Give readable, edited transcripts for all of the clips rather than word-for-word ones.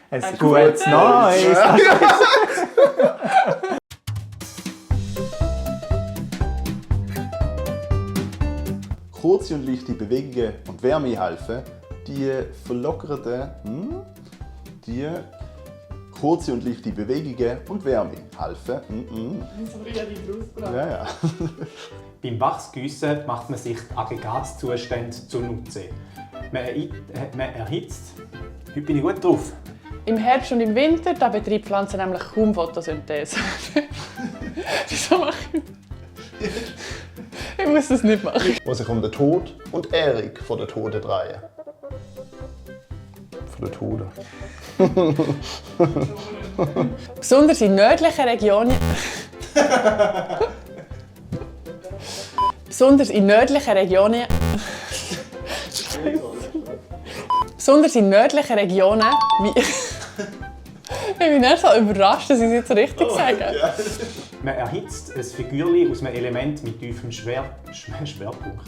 Ein gutes Neues! Kurze und leichte Bewegungen und Wärme helfen, die verlockerten, kurze und leichte Bewegungen und Wärme helfen. Ja. Beim Wachsgießen macht man sich die Aggregatzustände zunutze. Man erhitzt. Heute bin ich gut drauf. Im Herbst und im Winter da betreibt die Pflanze nämlich kaum Photosynthese. Wieso mache ich? Ich muss das nicht machen. Die sich um den Tod und Ehrung von den Toten drehen. Von den Toten. Besonders in nördlichen Regionen. Besonders in nördlichen Regionen. Besonders in nördlichen Regionen. Ich bin eher so überrascht, dass ich es jetzt richtig sage. Man erhitzt ein Figürchen aus einem Element mit tiefem Schwerpunkt.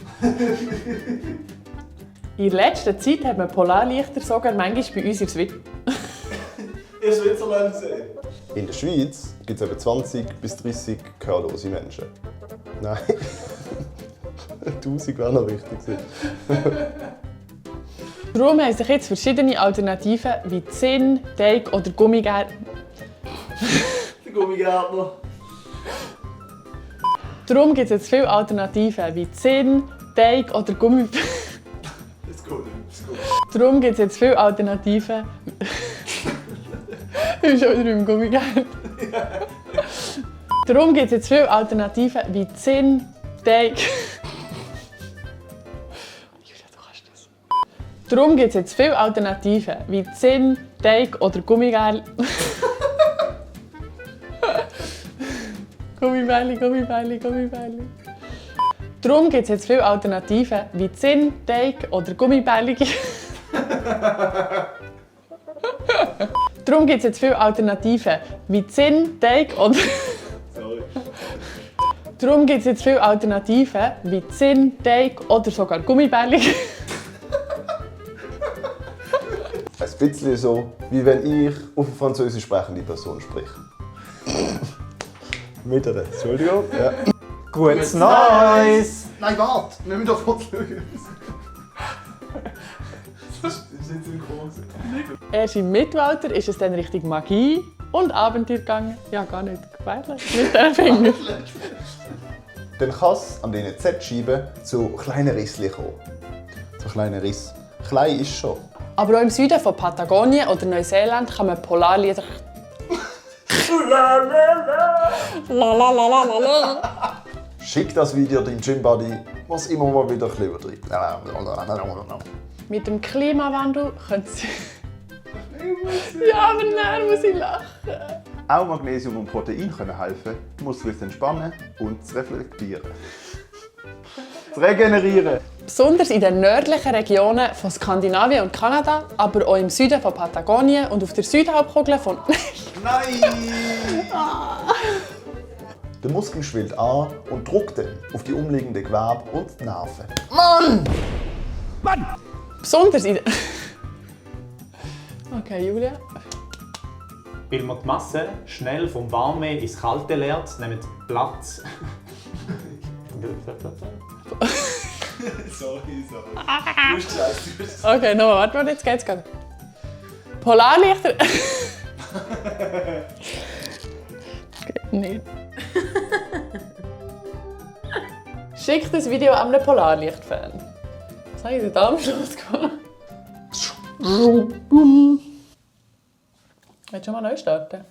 In letzter Zeit hat man Polarlichter sogar manchmal bei uns in Switzerland gesehen. In der Schweiz gibt es etwa 20 bis 30 gehörlose Menschen. Nein. 1000 wäre noch wichtig gewesen. Darum haben sich jetzt verschiedene Alternativen wie Zinn, Teig oder Gummigärtner. Der Gummigärtner. Darum gibt es jetzt viele Alternativen wie Zinn, Teig oder Gummi. Das geht nicht. Darum gibt es jetzt viele Alternativen. Ich bin schon wieder im Gummigärtner. Darum gibt es jetzt viele Alternativen wie Zinn, Teig. Julia, du kannst das. Darum gibt es jetzt viele Alternativen wie Zinn, Teig oder Gummibärli. Gummibärli. Darum gibt es jetzt viele Alternativen wie Zinn, Teig oder Gummibärli. Darum gibt es jetzt viele Alternativen wie Zinn, Teig oder... Sorry. Darum gibt es jetzt viele Alternativen wie Zinn, Teig oder sogar Gummibärli. Ein bisschen so, wie wenn ich auf eine französisch sprechende Person spreche. Mit einer, Entschuldigung. Ja. Gutes Neues! Nein, warte! Wir müssen doch kurz schauen. Das ist nicht synchron. Erst im Mittelalter ist es dann Richtung Magie und Abenteuer gegangen. Ja, gar nicht gefährlich mit den Fingern. Dann kann es an diesen Z-Scheiben zu kleinen Rissen kommen. Zu kleinen Rissen. Klein ist schon. Aber auch im Süden von Patagonien oder Neuseeland kann man Polarlichter. Schick das Video deinem Gymbuddy, was immer mal wieder ein bisschen übertreibt. Mit dem Klimawandel können sie. Ja, aber dann muss ich lachen. Auch Magnesium und Protein können helfen, die Muskeln zu entspannen und zu reflektieren. Zu regenerieren. Besonders in den nördlichen Regionen von Skandinavien und Kanada, aber auch im Süden von Patagonien und auf der Südhalbkugel von. Nein! Der Muskel schwillt an und drückt dann auf die umliegenden Gewebe und die Nerven. Besonders in. Okay, Julia. Weil man die Masse schnell vom Warmen ins Kalte leert, nimmt Platz. Sorry. Du hast gesagt. Okay, nochmal, warte, jetzt geht's gerade. Polarlichter. Geht nicht. Schickt das Video an einen Polarlicht-Fan. Was habe ich denn da am Schluss gemacht? Willst du schon mal neu starten?